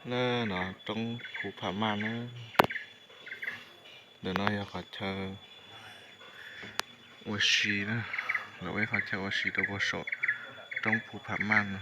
Na, no roob Phu Pham Maj na. Ntawm no yog qhov chaw ua si na, lawv ua ib qhov chaw ua si rau puag saum roob Phu Pham Maj no.